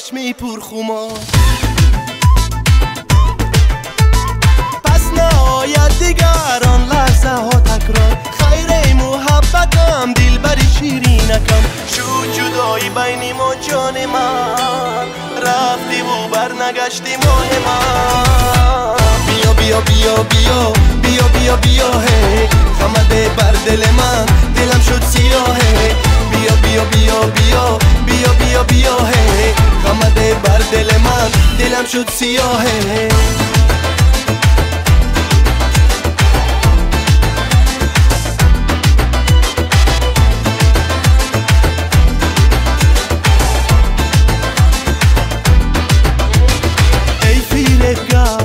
چشمی پرخمار. پس نآید دیگر آن لحظه ها تکرار، خیر محبتم دلبر شیرینکم. شد جدایی بین ما جان من، رفتی و برنگشتی ماه من. بیا بیا بیا بیا بیا بیا بیا هی، غمده بر دل من دلم شد سیاه. بیا بیا بیا بیا بیا بیا بیا هی، غمده بر دل من دلم شد سیاه. ای فریبگر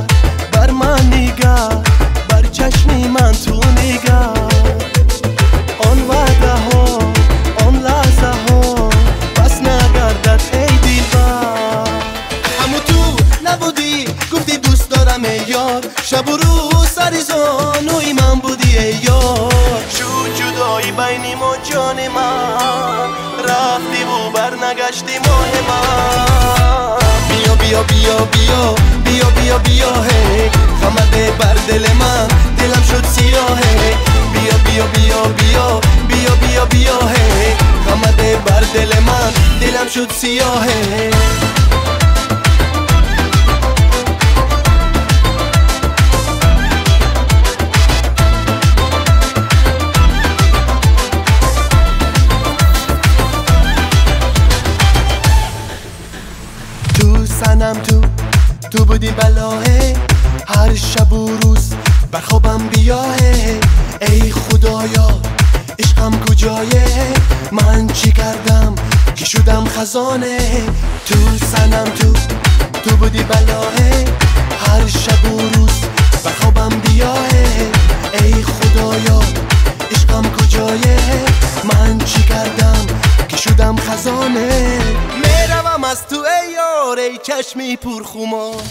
بر من نگر، بر چشمی من تو نگر. آن وعده ها آن لحظه ها بس نگردد ای دلبر. همو تو نبودی گفتی دوست دارم ای یار، شب و روز سر زانوی من بودی ای یار. شد جدایی بین ما جان من، رفتی و برنگشتی ماه من. بیا بیا بیا بیا بیا بیا بیا هی، غمده بر دل من دلم شد سیاه. بیا بیا بیا بیا بیا بیا بیا هی، غمده بر دل من دلم شد سیاه. تو سنم تو بودی بلاه، هر شب و روز بر خوابم بیاه. ای خدایا عشقم کجایه، من چی کردم که شدم خزانه. تو سنم تو بودی بلاه، هر شب و روز بر خوابم بیاه. ای خدایا عشقم کجایه، من چی کردم که شدم خزانه. میروم از تو ای یار ای چشمی پرخمار،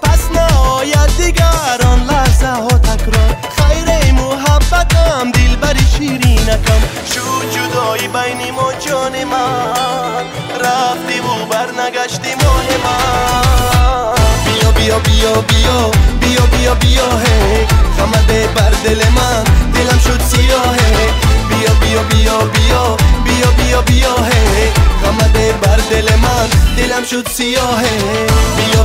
پس نآید دیگر آن لحظه ها تکرار. خیر محبتم دلبر شیرینکم. شد جدایی بین ما جان من، رفتی و برنگشتی ماه من. بیا بیا بیا بیا بیا بیا بیا هی، غمده بر دل من دلم شد سیاه. بیا بیا بیا بیا بیا بیا بیا هی، غمده بر دل من دلم شد سیاه. بیا